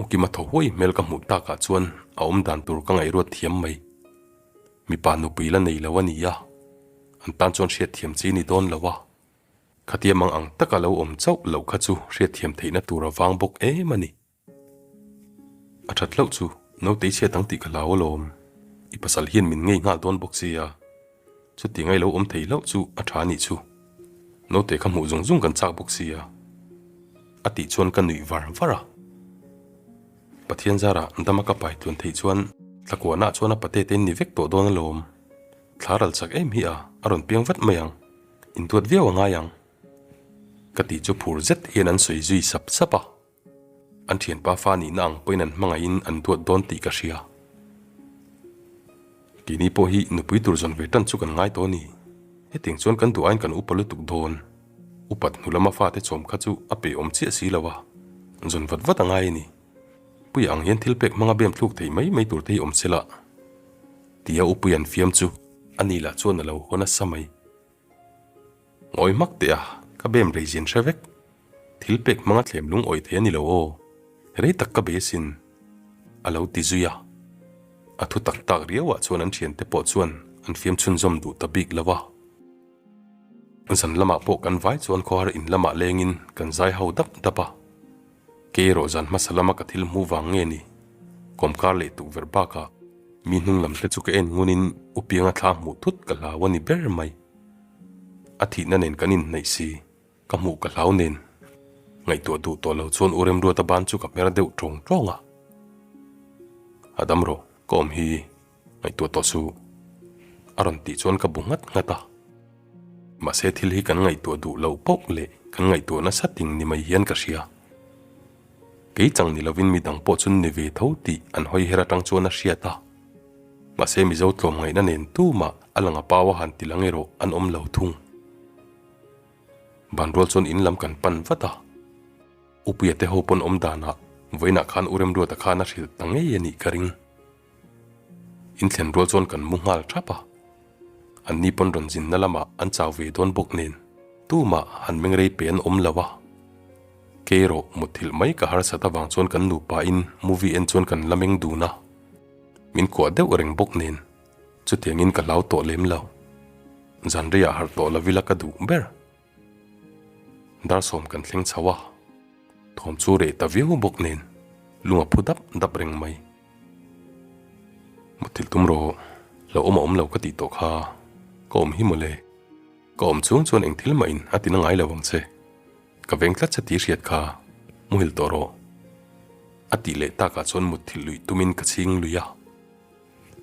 U Kima thaw huai hmel ka hmuh takah chuan a awm dan tur ka ngaihruat thiam mai. Mipa nupui la nei lo a ni a, an tan chuan hriatthiam chi ni dawn lo a. Khatia mang ang taka lo awm chauh loh kha chu hriatthiam theihna tur a vang bawk em a ni. A that loh chu nautei chhiat ang tih ka hlau alawm. I pasal hian min ngei nghal dawn bawk sia. Chuti ngai lo awm thei hlauh chu a tha nih chu. Naute kha hmuh zung zung kan chak bawk sia. A tih chuan ka nuih var var a. Pathian zarah dama ka pai tluan theih chuan tlakuanah chuan a pate te in ni vek tawh dawn alawm. Thla ral chak em hi a, a rawn piang vat mai ang. Intuat viau a ngai ang. Ka tih chu phur zet hian an sawi zui sap sap a. An thianpa fa nihna ang pawhin an hmangaihin an duat dawn tih ka hria. Keini pawh hi nupui tur zawn ve tan chu kan ngai tawh a ni. Hetiang chuan kan duh aiin kan upa lutuk dawn. Upat hnu lama fate chawm kha chu a pe awm chiah si lo a, zawn vat vat a ngai a ni. Puia ang hian thil pek hmanga bem thluk thei mai mai tur te hi awm se la. Tia Upuia an fiam chu a ni lah chuan a lo haw nasa mai. Ngawi hmak teh a, ka bem rei zin hre vek. Thil pek hmanga thlem lungawi thei a ni lo aw, rei tak ka be asin, a lo ti zui a. A thu tak tak riauah chuan an thiante pawh chuan an fiam chhunzawm duh ta bik lo a. Zan lamah pawh kan vai chuan khawhar in lamah lengin kan zai ho dap dap a. Kei erawh zan hmasa lama ka thil hmuh vang nge ni? Kawmkar leh tukverh bakah mi hnung lam te chu ka en ngunin u pianga thla hmuh thut ka hlau a ni ber mai. A thihna nen kan inhnaih si, ka hmuh ka hlau nen. Ngaihtuah duh tawh lo chuan U Remruata ban chu ka hmer deuh tawng tawng a. A dam rawh, ka awm hi ngaihtuah tawh suh. A rawn tih chuan ka bu nghat nghat a. Mahse thil hi kan ngaihtuah duh loh poh leh kan ngaihtuah nasa ting ni mai hian ka hria. Kei chang ni lovin midang pawh chu ni ve tho tih an hawi her atang chuan a hriat a. Mahse Mizo tlawmngaihna nen tumah a lang a pau a han ti lang erawh an awm lo thung. Banrual chuan in lam kan pan vat a. Upuia te ho pawn awm danah vawiinah khan U Remruata khan a hrilh ta ngei a nih ka ring. In thlen rual chuan kan mu nghal thap a. An ni pawn rawn zinna lamah an chau ve dawn bawk nen tumah han meng rei pe an awm lo a. Kei erawh mutthilh mai ka harsat avang chuan kan nupa in movie en chuan kan la meng dun a. Min kuah deuh reng bawk nen chutiangin ka hlau tawh lem lo. Zan reiah harh tawh lo ila ka duh ber. Dar sawm kan thleng chho a, thawm chu reh ta viau bawk nen. Lung a phu dap dap reng mai. Muthilh tum rawh, lo awm a awm lo ka tih tawh kha, ka awm hi mawle. Ka awm chung chuan eng thil mah in a ti na ngai lo ang che. Ka veng tlat che tih hriat kha, muhil tawh rawh. A tih leh takah chuan mutthilh luih tumin ka chhing lui a.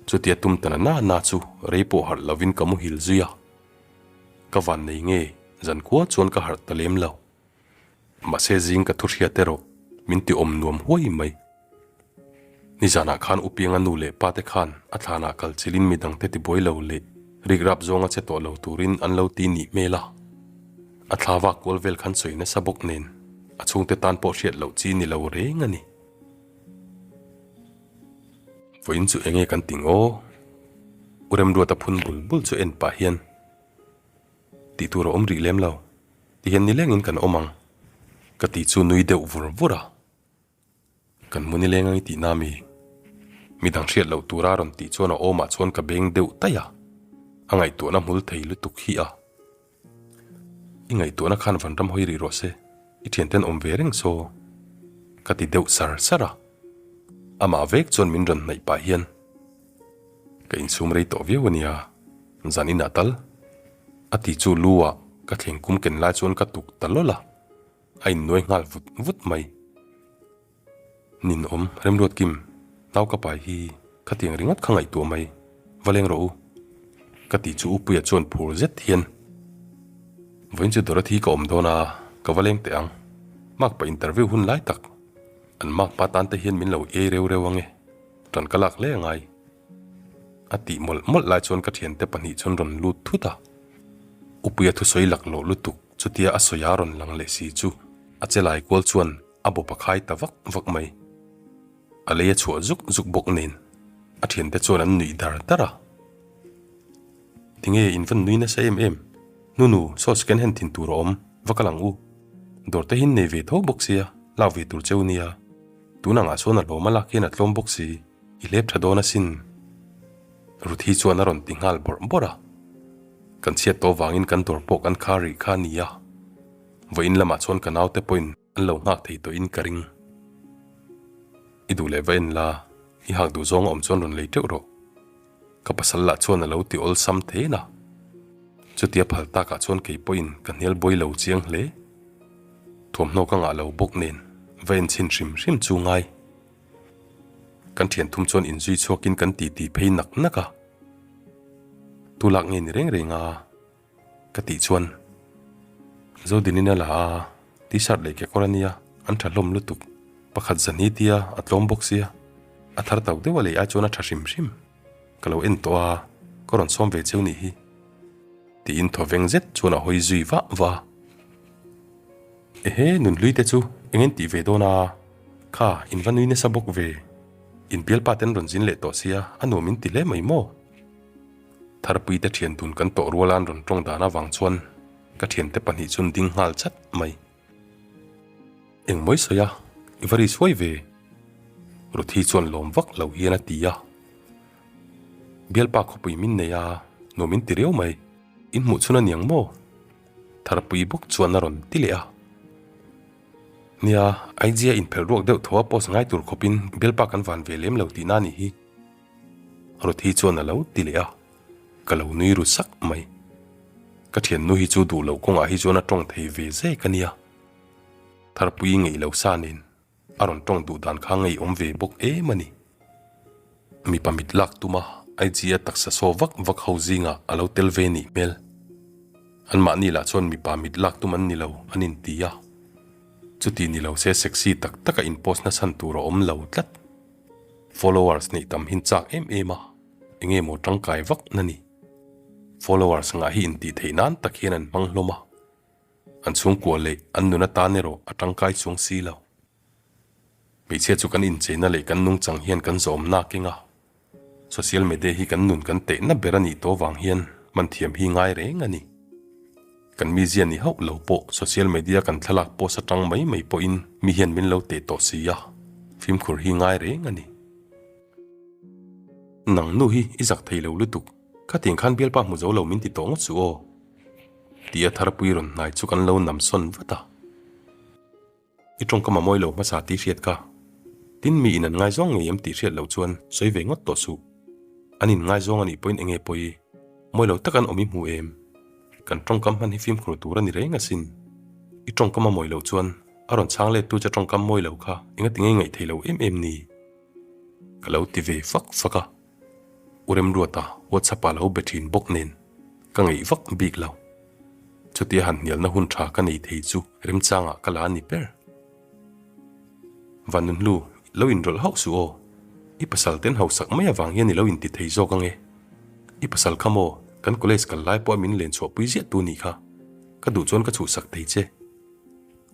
Chutia tum ta na na na chu rei pawh harh lovin ka muhil zui a. Ka van nei nge, zan khua chuan ka harh ta lem lo. Mahse zing ka thu hriat erawh min ti awm nuam huai mai. Nizanah khan Upianga nu leh pate khan a thlanah kal chilin midangte tibuai lo leh rikrap zawnga che tawh lo turin an lo ti nih hmel a. A thla vak kual vel khan sawi nasa bawk nen a chhungte tan pawh hriat loh chi ni lo reng a ni. Vawiin chu enge kan ting aw? U Remruata phun bul bul chu en pah hian tih tur a awm rih lem lo. Tihian nilengin kan awm ang ka tih chu nui deuh vur vur a. Kan hmu nileng ang i tih na mi? Midang hriat loh tura rawn tih chuan a awmah chuan ka beng deuh taih a, a ngaihtuahna hmul thei lutuk hi a. I ngaihtuahna khan vanram hawi rih rawh se, i thianten awm ve reng saw ka ti deuh sar sar a. Amah vek chuan min rawn hnaih pah hian ka insum rei tawh viau a nia, zan inah tal a ti chu lu ah ka thleng kum ken lai chuan ka tuk ta lawlh a. A innuai nghal vut vut mai. Ninawm, Remruat Kim, nau ka pai hi khatiang ringawt kha ngaihtuah mai, va leng rawh u. Ka tih chu Upuia chuan phur zet hian, Vawiin chu Dorothy ka awm dawn a, ka va leng teh ang. Mark pa interview hun lai tak, an mark pa tan te hian min lo iai reu reu ange, ṭan ka lak hle angai. A tih mawlh mawlh lai chuan ka thiante pahnih chuan rawn lut thut a, Upuia thusawi laklawh lutuk chutia a sawi a rawn lang leh si chu a che lai kual chuan a bawp a khai ta vak vak mai. A lei a chhuah zuk zuk bawk nen a thiante chuan an nuih dar dar a. Tinge in van nui nasa em em? Nunu, saw second hand thin tur a awm, va kal ang u. Dawr te hi nei ve tho bawk sia, lak ve tur cheu nia. Tun angah chuan a hlawm a lak hian a tlawm bawk si. I hlep tha dawn asin. Ruthi chuan a rawn ti nghal bawrh bawrh a. Kan chhiat tawh vangin kan dawr pawh kan khar rih kha a ni a. Vawiin lamah chuan ka naute pawhin an lo nghak thei tawhin ka ring. I duh leh va en la, i hak duh zawng a awm chuan rawn lei teuh rawh. Ka pasal lah chuan a lo ti awlsam then a. Chutia phal takah chuan kei pawhin ka hnial bawi lo chiang hle. Thuamhnaw ka ngah lo bawk nen va en chhin hrim hrim chu ngai. Kan thian thum chuan inzui chhuakin kan titi phei nak nak a. Tu lak nge ni reng reng a? Ka tih chuan Zodinin a la a, T-shirt leh kekawr a nia, an tha hlawm lutuk. Pakhat zan hi tia a tlawm bawk sia, a thar tauh deuh a lei ai chuan a tha hrim hrim. Ka lo en tawh a, ka rawn sawm ve cheu nih hi. Tiin thawveng zet chuan a hawi zui vah vah a. Ehe, Nunhlui te chu eng en tih ve dawn a? Kha, in va nui nasa bawk ve. In bialpa ten rawn zin leh tawh sia, a nuam in ti hle mai maw? Tharpui te thian dun kan tawh rual an rawn tawng dan avang chuan ka thiante pahnih chu an ding nghal chat mai. Eng mawi sawi a, i va ri suai ve. Ruthi chuan lawm vak lo hian a ti a. Bialpa khawpui min nei a, nuam in ti riau mai. In hmuh chhun a niang maw? Tharpui bawk chuan a rawn ti leh a. Nia, IG a inphelh ruak deuh tho a post ngai tur khawpin bialpa kan van ve lem lo tihna a nih hi. Ruthi chuan a lo ti leh a, ka lo nui ru sak mai. Ka thiannu hi chu duh loh kawngah hi chuan a tawng thei ve zek a nia. Tharpui ngeih lo sa nen a rawn tawng duh dan kha ngeiawm ve bawk em a ni. Mipa mit lak tuma IG a taksa saw vak vak ho zingah a lo tel ve nih hmel. Anmahni lah chuan mipa mit lak tum an ni lo an inti a. Chuti ni lo se sexy tak taka in post na chhan tur a awm lo tlat. Followers neih tam hin chak em em a, enge maw tangkai vak na ni. Followers ngah hi intih theih nan tak hian an hmang hlawm a. An chhungkua leh an nun atan erawh a tangkai chuang si lo. Hmeichhia chu kan incheina leh kan nungchang hian kan zawmna keng a, social media hi kan nun kan tehna ber a nih tawh vang hian hman thiam hi ngai reng a ni. Kan mizia ni hauh lo pawh social media kan thlalak post atang mai mai pawhin mi hian min lo teh tawh si a, fimkhur hi ngai reng a ni. Nang nu hi i zak thei lo lutuk, khatiang khan bialpa hmu zo lo min ti tawh ngawt suh aw. Tia Tharpui rawn hnai chu kan lo nam sawn vat a. I tawngkam a mawi lo hmasa tih hriat ka. Tin mi in an ngaizawng ngei em tih hriat loh chuan sawi ve ngawt tawh suh. An in ngaizawng a nih pawhin enge pawi? Mawi lo tak an awm i hmu em? Kan tawngkam hman hi fimkhur tur a ni reng asin. I tawngkam a mawi loh chuan a rawn chhang lettu che tawngkam mawi lo kha engati ngei ngaih thei lo em em ni? Ka lo ti ve fak fak a. U Remruata WhatsApp ah lo be thin bawk nen ka ngaih vak bik lo. Chutia han hnialna hun tha ka nei thei chu remchangah ka la a ni ber. Vanunhlu, lo inrawlh hauh suh aw. I pasal ten hausak mai avang hian i lo inti thei zawk ange. I pasal kha maw, kan college kal lai pawha min len chhuahpui ziah tu nih kha. Ka duh chuan ka chhuhsak thei che.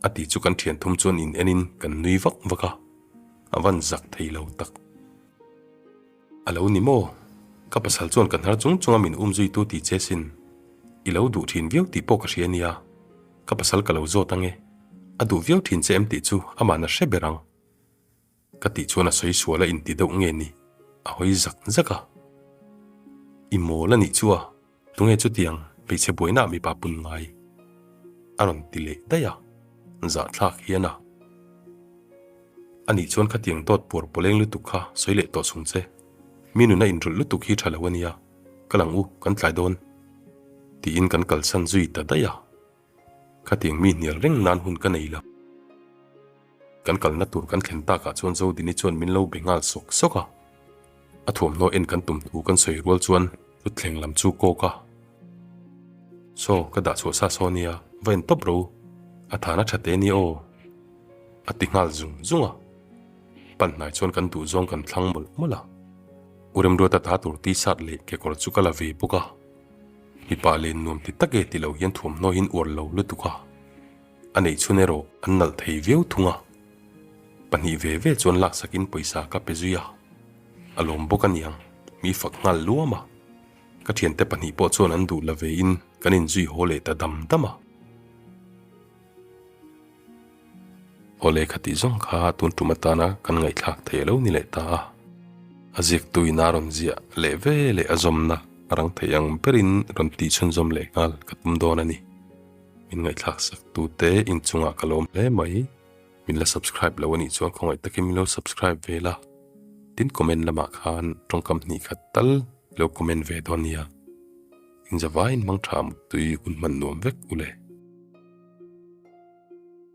A ti chu kan thian thum chuan in enin kan nui vak vak a, a van zak thei lo tak. A lo ni maw? Ka pasal chuan ka hnar chung chunga min um zuitu ti che sin. I lo duh thin viau tih pawh ka hria nia. Ka pasal ka lo zawt ange. A duh viau thin che em tih chu amah na hre ber ang. Ka tih chuan a sawi sual a inti deuh nge ni? A hawi zak zak a. I mawl a nih chu a, tunge chutiang hmeichhe buainaah mipa pun ngai? A rawn ti leh daih a, zahthlak hian a. A nih chuan khatiang dawt puar pawleng lutuk kha sawi leh tawh chung che. Mi nuna inrawlh lutuk hi tha lo a nia, ka lang u, kan tlai dawn. Tiin kan kalsan zui ta daih a. Khatiang mi hnial reng nan hun ka nei lo. Kan kalna tur kan thlen takah chuan Zodini chuan min lo be nghal sawk sawk a. A thuamhnaw en kan tum thu kan sawi rual chuan thutthleng lam chu kawk a. Saw, ka dah chhuah sa saw nia, va en tawp ro. A thana tha te nia aw. A ti nghal zung zung a. Pan hnai chuan kan duh zawng kan thlang mawlh mawlh a. U Remruata ta tur t-shirt leh kekawr chu ka la ve bawk a. Mipa len nuam ti tak e ti lo hian thuamhnaw hi an uar lo lutuk a. A neih chhun erawh an nalh thei viau thung a, pahnih ve ve chuan laksakin pawisa ka pe zui a, a lawm bawk a niang, mi fak nghal luam a, ka thiante pahnih pawh chuan an duh la ve in kan inzui haw leh ta dam dam a. Aw lehkha tih zawng kha tun tum atana kan ngaihthlak thei alo ni leh ta a, a ziaktu in a rawn ziah leh ve leh a zawmna a rang thei ang berin rawn tih chhunzawm leh nghal ka tum dawn a ni. Min ngaihthlak sak tute inchungah ka lawm hle mai. Min la subscribe lo anih chuan khawngaih takin min lo subscribe ve la. Tin comment lamah khan tawngkam hnih khat tal lo comment ve dawn nia. Inzavaiin hmang tha muttui hun hman nuam vek u le.